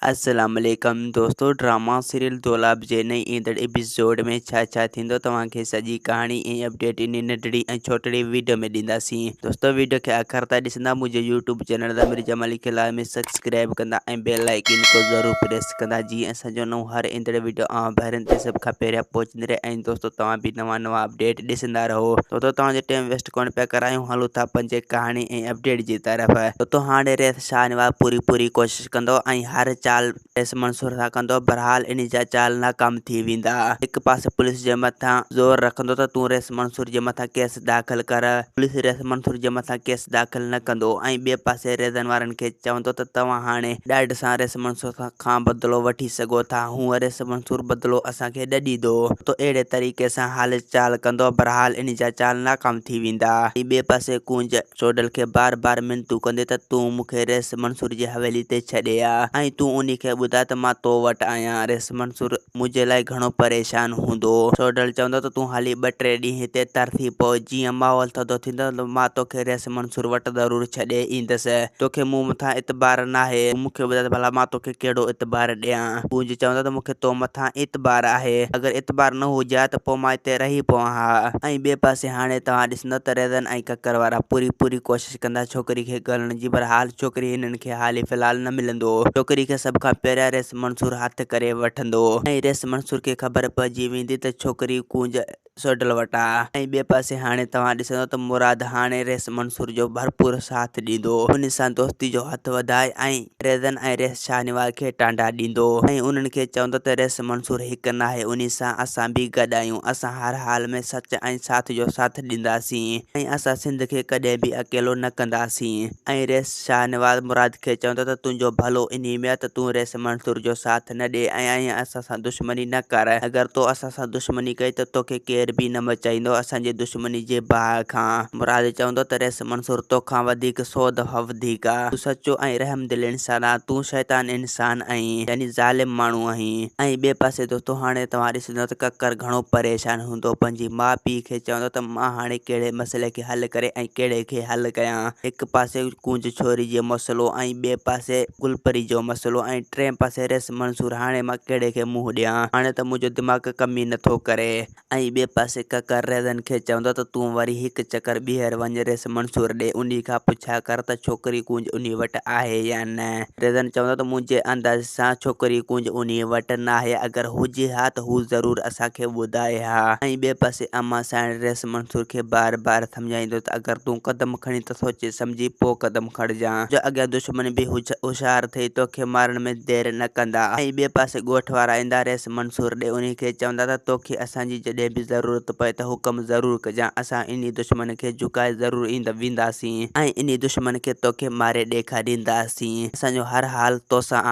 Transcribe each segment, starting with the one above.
السلام عليڪم دوستو ڊراما سيريل دولاب جي نئين ايندڙ ايپيسوڊ ۾ ڇا ڇا ٿيندو توهان کي سڄي ڪهاڻي ۽ اپڊيٽ انهي ننڍڙي ۽ ڇوٽڙي ويڊيو ۾ ڏينداسين دوستو ويڊيو کي آخر تائين ڏسندا منهنجي يوٽيوب چينل ضمير جمالي کي لازمي سبسڪرائب ڪندا ۽ بيل آئيڪن کي ضرور پريس ڪندا جيئن اسان جو نئون هر ايندڙ ويڊيو اوهان ڀائرن تي سڀ کان پهريان پهچندي رهي ۽ دوستو توهان به نوان نوان اپڊيٽ ڏسندا رهو دوستو توهان جو ٽائيم ويسٽ ڪونه پيا ڪرايون هلون ٿا پنهنجي ڪهاڻي ۽ اپڊيٽ جي طرف دوستو هاڻي ريس شاهنواز پوري پوري ڪوشش ڪندو ۽ هر چال رئيس منصور سان ڪندو بھرحال انھي جا چال ناڪام ٿي ويندا. هڪ پاسي پوليس جي مٿان زور رکندو ته تون رئيس منصور جي مٿان ڪيس داخل ڪر پوليس رئيس منصور جي مٿان ڪيس داخل نه ڪندو ۽ ٻئي پاسي ريزن وارن کي چوندو ته توهان هاڻي ڏاڍ سان رئيس منصور کان بدلو وٺي سگهو ٿا هونء رئيس منصور بدلو اسان کي نه ڏيندو ته اهڙي طريقي سان هال چال ڪندو بھرحال انھي جا چال ناڪام ٿي ويندا ۽ ٻئي پاسي ڪونج سوڍل کي بار بار منتون ڪندي ته تون مون کي رئيس منصور جي حويلي تي ڇڏي آ ۽ تون انهي کي ٻڌاء ته مان تو وٽ آهيان. رئيس منصور منهنجي لاء گهڻو پريشان هوندو. سوڍل چوندو ته تون هلي ٻه ٽي ڏينهن هتي ترسي پؤ، جيئن ماحول ٿڌو ٿيندو ته مان توکي رئيس منصور وٽ ضرور ڇڏي ايندس. توکي مون مٿان اعتبار ناهي. تون مون کي ٻڌاء ته ڀلا مان توکي ڪهڙو اعتبار ڏيان؟ ڪونج چوندو ته مون کي تو مٿان اعتبار آهي. اگر اعتبار نه هجي ها ته پوء مان هتي رهي پوان ها. ۽ ٻئي پاسي هاڻي توهان ڏسندؤ ته ريزن ۽ ڪڪر وارا پوري پوري ڪوشش ڪندا ڇوڪري کي ڳولڻ جي پر حال ڇوڪري هنن کي حالي في الحال نه ملندو. ڇوڪري کي سڀ کان پهريان ريس منصور هٿ ڪري وٺندو ۽ ريس منصور کي خبر پئجي ويندي ته ڇوڪري ڪونج سوڍل وٽ آ. ۽ ٻئي پاسي هاڻي توهان ڏسندؤ ته مراد هاڻي ريس منصور جو ڀرپور ساٿ ڏيندو ان سان دوستي جو هٿ وڌائي ۽ ريزن ۽ ريس شاهنواز کي ٽانڊا ڏيندو ۽ انهن کي چوندو ته ريس منصور هڪ ناهي انهي سان اسان به گڏ آهيون اسان هر حال ۾ سچ ۽ ساٿ جو ساٿ ڏينداسين ۽ اسان سنڌ کي ڪڏهن به اڪيلو نه ڪنداسين ۽ ريس شاهنواز مراد کي چوندو ته تنهنجو ڀلو انهي ۾ آهي ته تون ريس منصور جو ساٿ نه ڏي ۽ اسان سان دشمني نه ڪر اگر تو اسان سان دشمني ڪئي ته توکي ڪير به نه بچائيندو اسان جي دشمني جي باهه کان مراد چوندو ته ريس منصور توکان وڌيڪ سو دفعا وڌيڪ آ. تون سچو ۽ رحم دل انسان آن، تون شيطان انسان آهين، يعني ظالم ماڻهو آهين. ۽ ٻئي پاسي دوستو هاڻي توهان ڏسندؤ ته ڪڪر گهڻو پريشان هوندو، پنهنجي ماء پيء کي چوندو ته مان هاڻي ڪهڙي مسئلي کي حل ڪري ۽ ڪهڙي کي حل ڪيان. هڪ پاسي ڪونج ڇوري جي مسئلو ۽ ٻئي پاسي گل پري جو مسئلو ۽ ٽئين پاسي ريس منصور هاڻي مان ڪهڙي کي منهن ڏيان، هاڻي ته منهنجو دماغ ڪم ئي نٿو ڪري. ۽ ٻئي پاسي ڪڪر ريزن کي چوندو ته تون وري هڪ چڪر ٻيهر وڃ ريس منصور ڏي انهي کان پڇا ڪر ته ڇوڪري ڪونج انهي وٽ آهي يا نه؟ ريزن چوندو ته منهنجي اندازي سان ڇوڪري ڪونج انهي وٽ ناهي اگر هجي ها ته هو ضرور اسان کي ٻڌائي ها ۽ ٻئي پاسي امان سائڻ ريس منصور کي بار بار سمجهائيندو ته اگر تون قدم کڻين ته سوچي سمجهي پوء قدم کڻجان جو اڳيان دشمن به هوشيار ٿئي توکي مارڻ ۾ دير نه ڪندا ۽ ٻئي پاسي ڳوٺ وارا ايندا ريس منصور ڏي انهي کي چوندا ته توکي اسان جي جڏهن به ضرورت پئي ته حڪم ضرور ڪجان اسان انهي دشمن کي جهڪائي ضرور وينداسين ۽ انهي دشمن کي توکي ماري ڏيکارينداسين اسان جو هر حال توسان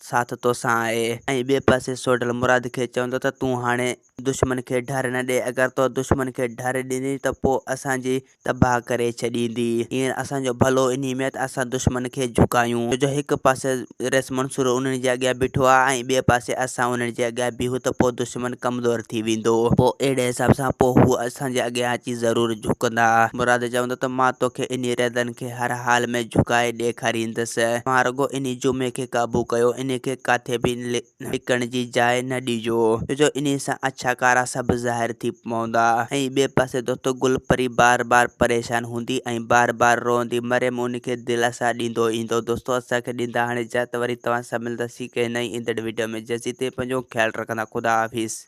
ساٿ توسان آهي ۽ ٻئي پاسي سوڍل مراد کي چوندو ته تون هاڻي دشمن کي ڍر نه ڏي، اگر تو دشمن کي ڍر ڏني ته پوء اسان جي تباهه ڪري ڇڏيندي. هينئر اسان جو ڀلو انهي ۾ ته اسان دشمن کي جهڪايون، ڇو جو هڪ پاسي رئيس منصور انهن جي اڳيان بيٺو آهي ۽ ٻئي پاسي اسان انهن جي اڳيان بيهون ته پوء دشمن ڪمزور ٿي ويندو. پوء اهڙي حساب سان پوء هو اسان جي اڳيان اچي ضرور جهڪندا. مراد چوندو ته مان توکي انهي ريزن کي هر حال ۾ جهڪائي ڏيکاريندس. توهان رڳو انهي جمعي کي قابو ڪيو، انهي کي ڪاٿي به لڪڻ جي جاء نه ڏجو، ڇو جو انهيء سان اڇا ڪارا سڀ ظاهر ٿي پوندا. ۽ ٻئي پاسي دوستو گل پري بار بار پريشان هوندي ۽ بار بار روئندي. مريم ان کي دلاسا ڏيندو ايندو. دوستو اسان کي ڏيندا هاڻي اجازت وري توهان سان ملنداسين ڪنهن نئين ايندڙ وڊيو ۾ جيسين تائين پنهنجو خيال رکندا خدا حافظ.